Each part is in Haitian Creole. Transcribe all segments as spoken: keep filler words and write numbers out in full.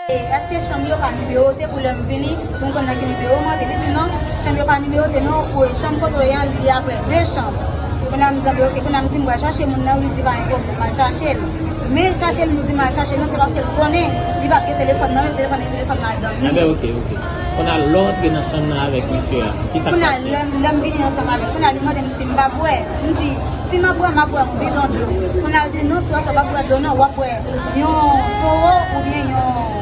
E èske chanm yo pa nimewote pou lè m vini, pou m konn nan ki nimewo m antre? Li di non, chanm yo pa nimewote non, pou chanm kote w ye an, li apre de chanm. Kounye a m di, anben, oke. Kounye a m di, m pral chache moun nan, li di pa gen pwoblèm, m al chache l. Men chache l, li di m al chache l, non, se paske l konnen li p ap gen telefòn nan men l, telefòn nan se telefòn madanm li. Anben, oke, oke. Kounye a lè w antre nan chanm nan avèk mesye a, kisa k pase? Kounye a lè, lè m vini ansanm avè l, kounye a li mande m si m pa bwè. M di, si m ap bwè, m ap bwè yon bidon dlo. Kounye a l di non, si w ap bwè dlo non, w ap bwè yon towo oubyen yon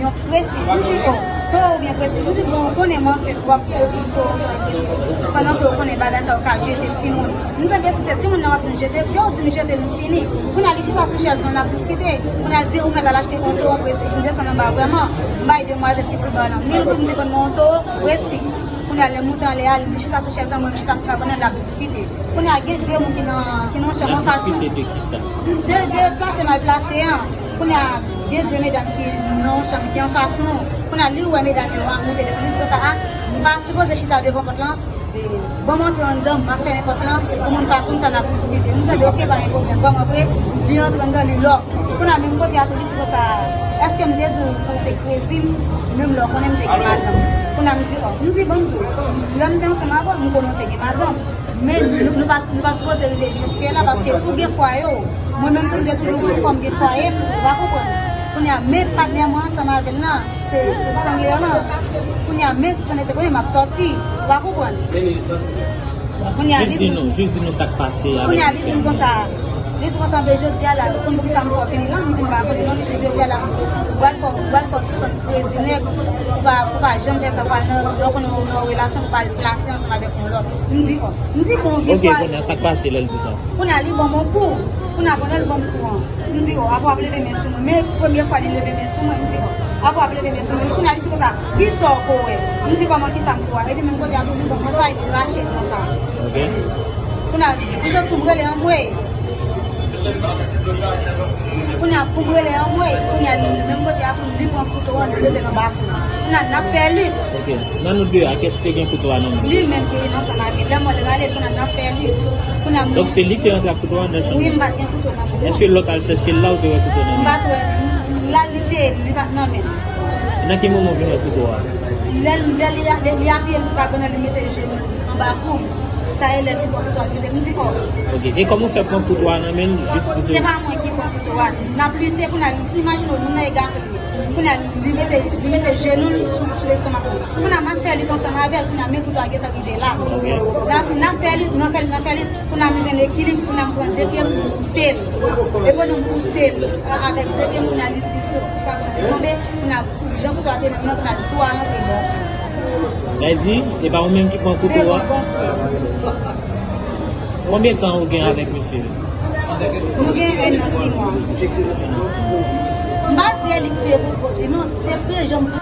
yon prestij. M di, o, towo oubyen prestij. M di, bon, ou konnen m ansent, w ap pwofite towo sa prestij. Pandan ke ou konnen bagay sa yo ka jete timoun. M di, byen si se timoun nan w ap di m jete, ke w di m jete, nou fini. Kounye a li chita sou chèz lan, n ap diskite. Kounye a l di, ou mèt al achte yon towo prestij. M desann anba vrèman. M bay demwazèl ki sou ban lan mil goud, m di, ban mwen yon towo prestij. Kounye a lè m moute anlè a, li chita sou chèz lan, mwen m chita sou kabann lan, n ap diskite. Kounye a gen de moun ki nan, ki nan chanm anfas nou. N ap diskite de kisa? De, de plase mal plase an. Kounye a gen de medam ki nan yon chanm ki anfas nou. Kounye a li wè medam yo ap moute desann, li di konsa, a, m pa sipoze chita devan pòt lan. Ban m antre anndan, m ap fèmen pòt lan, pou moun pa konn sa n ap diskite. M di, oke, pa gen pwoblèm, ban m antre. Li antre anndan, li lòk. Kounye a menm kote a tou, li di konsa, èske m te di w pou w te krezi m, menm lè w konnen m te gen madanm? Kounye a m di, o, m di, ban m di w, lè m te ansanm avè w, m konnen w te gen madanm. Men nou, nou pa, nou pa t sipoze rive jiske la, paske ou gen fwaye w. Mwen menm tou, m te toujou di w fò m gen fwaye m, ou pa konprann. Kounye a, men patnè mwen ansanm avè l lan, se, se Stanley lan. Kounye a, men Stanley te konnen m ap sòti, ou pa konprann. Kounye a, jis di nou, jis di nou sa k pase avèk misye. Kounye a, li di m konsa, li di konsa, anben jodi a la, ou konn poukisa m fè w vini la? M di m pa konnen non, li di jodi a la, ou pral fè, ou pral fè w sispann krezi nèg, ou pa, ou pa janm fè sa, ou pral nan, lè w konnen w nan yon relasyon, ou pral plase ansanm avèk yon lòt. M di, o. M di, bon, gen fwa. Ok, kounye a, sa k pase lè l di sa? Kounye a, li ban m yon kou. Kounye a, pandan l ban m kou an, m di, o, apre w ap leve men sou mwen. Men premye fwa li leve men sou mwen, m di, o, apre w ap leve men sou mwen. Kounye a, li di konsa, kisa w ko wè? M di, kòman kisa m ko wè? Epi menm kote a tou, li ban m yon fwa, li rache l konsa. Ok. Kounye a, li jis pou m rele anmwey. Kounye a, pou m rele anmwey, kounye a, li menm kote a tou, li pran kouto an, li mete l anba kou. Kounye a, n ap fè lit. Ok. Nan nou de a, kiyès ki te gen kouto a nan men l? Li menm ki vin ansanm avè l. Lè m wè l rale l, kounye a, n ap fè lit. Kounye a, m... Donk, se li ki te rantre ak kouto a nan chanm nan? Wi, m pa t gen kouto nan men m. Èske lè w t al chèche l la, ou te wè kouto nan men l? M pa t wè. L al, li te, li pa t nan men l. Nan ki moman w vin wè kouto a? Lè, lè li, lè li apiye m sou kabann nan, li mete jenou anba kou m. Sa e lè li pran kouto a, li mete m di, o. Ok, e kòman w fè pran kouto a nan men l jis pou te... Se pa mwen ki pran kouto a. N ap lite, kounye a, imajine w, moun nan e gason li ye. Kounye a, li mete, li mete jenou l sou, sou lestomak mwen. Kounye a, m ap fè lit ansanm avè l, kounye a, men kouto a gentan rive la. Ok. N ap, n ap fè lit, n ap fè lit, n ap fè lit. Kounye a m jwenn ekilib, kounye a m pran de pye m pouse l. E pandan m pouse l, a, avèk de pye m, kounye a li, li soti, li ka pran li tonbe, kounye a jan kouto a te nan men l, kounye a li tou a rantre bò. Sa vle di, e pa ou menm ki pran kouto a? Devan Bondye. Konbyen tan ou gen avèk misye? Nou gen en an sis mwa. M pa di e li k tiye pou kont li, non, se prezan m